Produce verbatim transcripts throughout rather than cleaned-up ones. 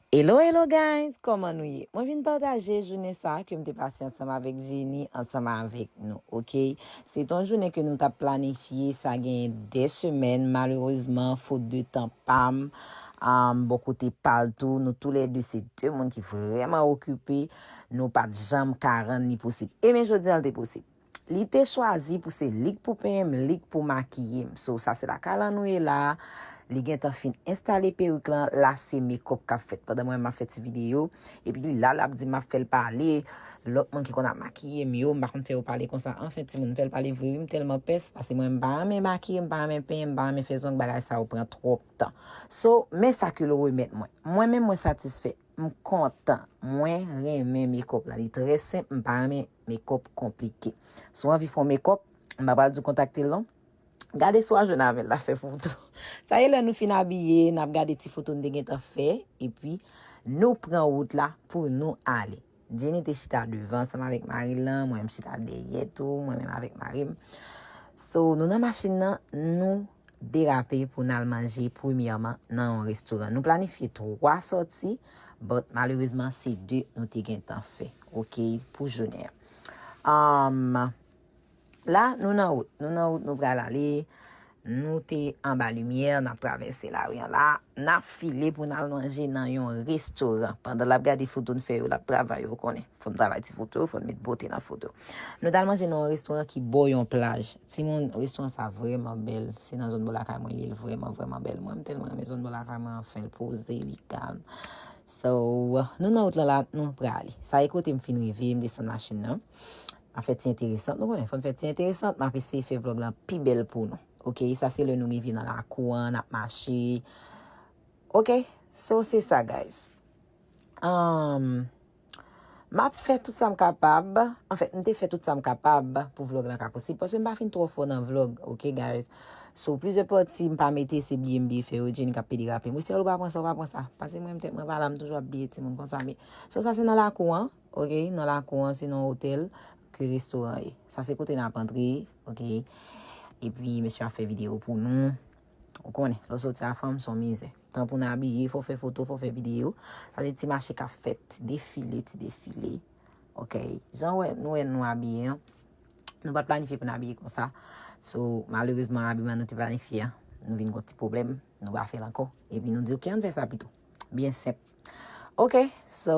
Hello, hello guys, kòman nou ye? Mwen vin pataje jounen sa ke m te pase ansanm avèk Jenny, ansanm avèk nou, oke? Se te yon jounen ke nou t ap planifye, sa gen de semèn, malerezman, faute de tan pa m, um, bò kote pa l tou, nou toulède se de moun ki vrèman okipe, nou pa t janm ka rann li posib. E men jodi a l te posib. Li te chwazi pou se li k pou penyen m, li k pou makiye m. So, sa se lakay lan nou ye la. Li gentan fin enstale perik lan, la se mekòp k ap fèt. Pandan mwen m ap fè ti videyo, epi li la, l ap di m ap fè l pale. Lòt moun ki konn ap makiye m yo, m pa konn fè yo pale konsa. Anfen, timoun, m fè l pale vre wi, m tèlman pès, paske mwen m pa renmen makiye, m pa renmen penyen, m pa renmen fè zong, bagay sa yo pran twòp tan. So, men sa ke l remèt mwen. Mwen menm, mwen satisfè. M kontan. Mwen renmen mekòp la. Li trè senp. M pa renmen mekòp konplike. Si w anvi fè yon mekòp, m pa pral di w kontakte l non. Gade si w a jwenn avè l, l ap fè pou w tou. Sa e lè nou fin abiye, n ap gade ti foto n te gentan fè, epi nou pran wout la pou nou ale. Jenny te chita devan ansanm avèk mari l lan, mwen menm chita dèyè tou, mwen menm avèk mari m. So, nou nan machin nan, nou derape pou n al manje premyèman nan yon restoran. Nou planifye twa sòti, but malerezman se de nou te gentan fè, oke, pou jounen an. Um, la, nou nan wout, nou nan wout, nou pral ale. Nou te anba limyè, n ap travèse lari an la. N ap file pou n al manje nan yon restoran. Pandan l ap gade foto n fè yo, l ap travay, ou konnen. Fò n travay ti foto, fò n met bote nan foto. Nou t al manje nan yon restoran ki bò yon plaj. Timoun, restoran sa vrèman bèl. Se nan zòn bò lakay mwen li ye, l vrèman, vrèman bèl. Mwen, m tèlman renmen zòn bò lakay mwen, anfen, l poze, li kalm. So, nou nan wout lan la, nou prale. Sa e kote m fin rive, m desann machin nan. M ap fè ti enteresan. Nou konnen, fò n fè ti enteresan. M ap eseye fè vlòg lan pi bèl pou nou. Oke, sa se lè nou rive nan lakou an, n ap mache. Oke, so se sa, guys. Um, m ap fè tout sa m kapab. Anfèt, m te fè tout sa m kapab pou vlòg lan ka posib. Paske m pa fin twò fò nan vlòg, oke, guys? So, plizyè pati m pa mete, se bliye m bliye fè yo, Jenny k ap pede rape m. Wi, Stella, ou pa pran sa, ou pa pran sa. Paske mwen, m tèt mwen pa la, m toujou ap bliye timoun konsa. Men, so, sa se nan lakou an, oke? Nan lakou an, se nan otèl ke restoran ye. Sa se kote n ap antre, oke? Epi, mesye ap fè videyo pou nou. Ou konnen, lè w soti a fanm, se yon mizè. Tan pou n abiye, fò w fè foto, fò w fè videyo. Sa se ti mache k ap fèt, ti defile, ti defile. Oke. Jan w wè, nou wè nou abiye an. Nou pa t planifye pou n abiye konsa. So, malerezman, abiman nou te planifye an, nou vin gon ti pwoblèm, nou pa fè l ankò. Epi nou di, oke, ann fè sa pito. Byen senp. Oke, so,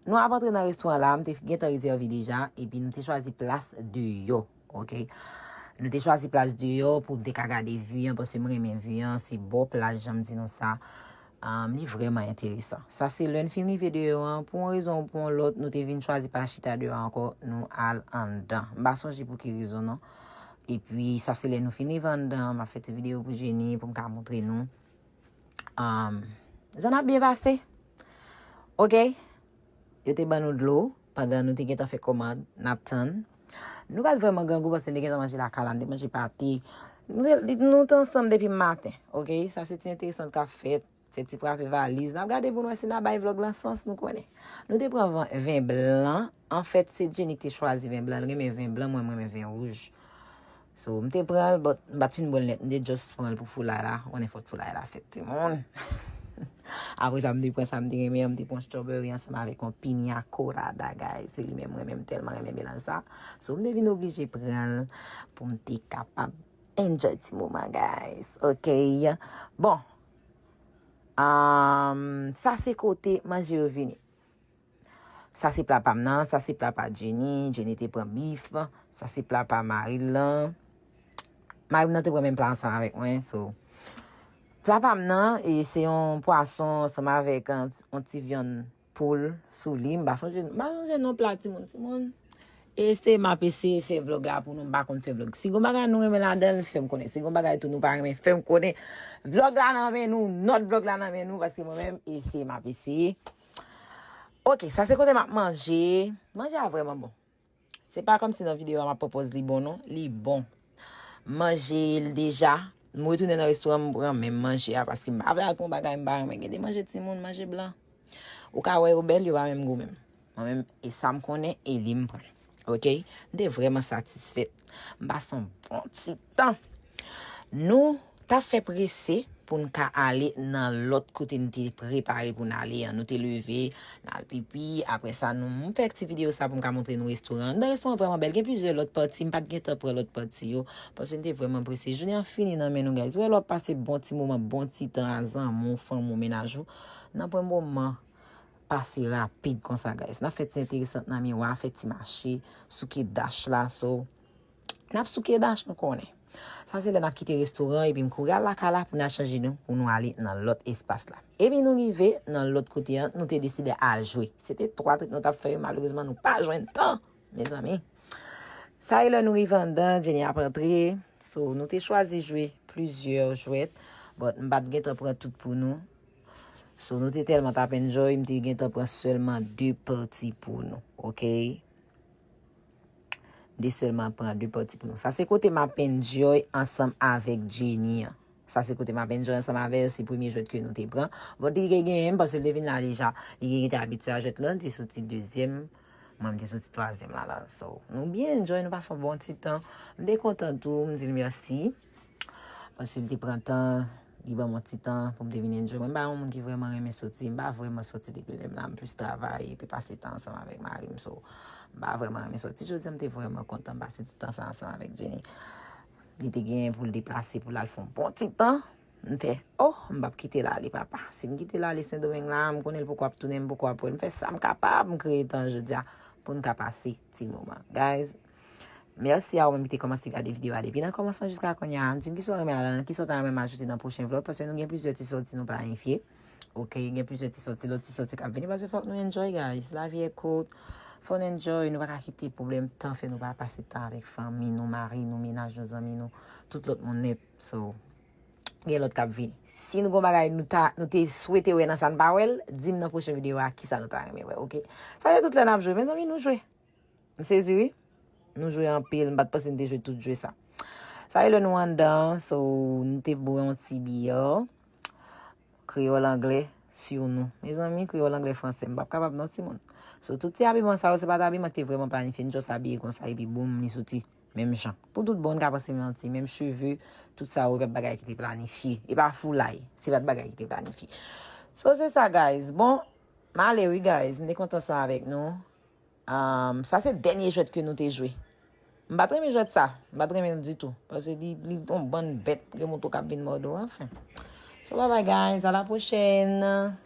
nou ap antre nan restoran la, m te gentan rezève deja, epi nou te chwazi plas deyò, oke? Nou te chwazi plas deyò pou n te ka gade vi an, paske m renmen vi an, se bò plaj, jan m di nou sa. Um, li vrèman enteresan. Sa se lè n fin rive deyò an, pou yon rezon ou pou yon lòt, nou te vin chwazi pa chita deyò ankò, nou al anndan. M pa sonje pou ki rezon non. Epi, sa se lè nou fin rive anndan, m ap fè ti videyo pou Jenny, pou m ka montre nou. Um, jan n ap byen pase. Oke? Yo te ban nou dlo pandan nou te gentan fè kòmand, n ap tann. Nou pa t vrèman grangou paske n te gentan manje lakay la, n te manje pate. Nou te, nou te ansanm depi maten, oke? Sa se ti enteresan k ap fèt. Fè ti frape valiz. N ap gade pou n wè si n a bay vlòg lan sans, nou konnen. Nou te pran van, ven blan. Anfèt, se Jenny ki te chwazi ven blan. L renmen ven blan, mwen, mwen renmen ven wouj. So, m te pran l, but m pa t fin bwè l nèt. M te just pran l pou foulay la. Ou konnen fòk foulay la fèt, timoun. Apre sa, m te pran sa m te renmen an, m te pran strawberry ansanm avèk yon piña colada, guys. Se li menm mwen menm, m tèlman renmen melanj sa. So, m te vin oblije pran l pou m te kapab enjoy ti moman, guys. Ok. Bon. Um, sa se kote manje yo vini. Sa se pla pa m nan, sa se pla pa Jenny. Jenny te pran bif. Sa se pla pa mari l lan. Mari m nan te pran menm pla ansanm avèk mwen. So, pla pa m nan, e se yon pwason ansanm avèk, uh, yon ti vyann poul sou li. M pa sonje, m pa sonje non pla timoun. Timoun, e se m ap eseye fè vlòg la pou nou. M pa konn fè vlòg. Si gon bagay nou renmen ladan l, fè m konnen. Si gon bagay tou nou pa renmen, fè m konnen. Vlòg la nan men nou, nòt vlòg la nan men nou, paske mwen menm, e se m ap eseye. Ok, sa se kote m ap manje. Manje a vrèman bon. Se pa kòmsi nan videyo a m ap pran pòz li bon non, li bon. Manje l deja, m retounen nan restoran, m pran menm manje a, paske m pa vle al pran bagay m pa renmen. Gen de manje timoun, manje blan. Ou ka wè yo bèl, yo pa menm gou menm. Mwen menm, e sa m konnen, e li m pran. Ok? M te vrèman satisfèt. M pase yon bon ti tan. Nou t ap fè prese pou n ka ale nan lòt kote n te prepare pou n ale an. Nou te leve, n al pipi. Apre sa, nou, m fè ti videyo sa pou m ka montre nou restoran an. Nan restoran an vrèman bèl. Gen plizyè lòt pati. M pa t gentan pran lòt pati yo. Paske n te vrèman prese. Jounen an fini nan men nou, guys. Wè, lè w ap pase bon ti moman, bon ti tan a zanmi w, fanmi w, mennaj ou. Nan pwen moman pase rapid konsa, guys. N ap fè ti enteresant nan miwa, fè ti mache, souke dach la, so. N ap souke dach, nou konnen. Sa se lè n ap kite restoran epi m kouri al lakay la pou n al chanje nou, pou nou ale nan lòt espas la. Epi nou rive nan lòt kote an, nou te deside al jwe. Se te twa trik nou t ap fè yo, malerezman nou pa jwenn tan, mezanmi. Sa e lè nou rive anndan, Jenny ap antre. So, nou te chwazi jwe plizyè jwèt, but m pa t gentan pran tout pou nou. So, nou te tèlman t ap enjoy, m te gentan pran sèlman de pati pou nou, oke? M te sèlman pran de pati pou nou. Sa se kote m ap enjoy ansanm avèk Jenny an. Sa se kote m ap enjoy ansanm avè l, se premye jwèt ke nou te pran. But li te genyen m, paske l te vin la deja. Li te abitye a jwèt la, li te soti dezyèm. Mwen, m te soti twazyèm la, la. So, nou byen enjoy, nou pase yon bon ti tan. M te kontan tou, m di l mèsi. Paske l te pran tan, li ban m yon ti tan pou m te vin enjoy. Mwen, m pa yon moun ki vrèman renmen soti. M pa vrèman soti depi lè m la, m plis travay epi pase tan ansanm avèk mari m. So, m pa vrèman renmen soti. Jodi a, m te vrèman kontan m pase ti tan sa ansanm avèk Jenny. Li te genyen pou l deplase, pou l al fè yon bon ti tan. M fè, oh, m p ap kite l ale, papa. Si m kite l ale Sendomeng la, m konnen l poko ap tounen, m poko ap wè l. M fè sa m kapab, m kreye tan jodi a pou n ka pase ti moman. Guys, mèsi a ou menm ki te kòmanse gade videyo a depi nan kòmansman jiska kounye a. Di m kisa w renmen ladan l, kisa w ta renmen m ajoute nan pwochen vlog, paske nou gen plizyè ti sòti nou planifye. Oke, gen plizyè ti sòti, lòt ti sòti k ap vini, paske fòk nou enjoy, guys. Lavi e kout, fò n enjoy, nou pa ka kite pwoblèm tan fè nou pa pase tan avèk fanmi nou, mari nou, mennaj nou, zanmi nou, tout lòt moun nèt. So, gen lòt k ap vini. Si nou gon bagay nou ta, nou te swete wè nan sa n pa wè l, di m nan pwochen videyo a kisa nou ta renmen wè, oke? Sa se tout lè n ap jwe, mezanmi, nou jwe. M sezi, wi. Nou jwe anpil, m pa t panse n te jwe tout jwe sa. Sa e lè nou anndan, so, nou te bwè yon ti biyè. Kreyòl anglè, sur nou. Mezanmi, kreyòl anglè fransè, m p ap kapab non, timoun. So, tout ti abiman sa yo, se pa t abiman ki te vrèman planifye, n just abiye konsa, epi boum, li soti. Menm jan. Pou tout bon, n ka panse manti. Menm cheve, tout sa yo, e pa t bagay ki te planifye. E pa foulay. Se pa t bagay ki te planifye. So, se sa, guys. Bon, m ale wi, guys. M te kontan sa avèk nou. Um, sa se dènye jwèt ke nou te jwe. M pa t renmen jwèt sa. M pa t renmen l ditou. Paske li, li yon bann bèt, yon moto k ap vin mòde w, anfen. So, bye bye, guys. À la prochaine.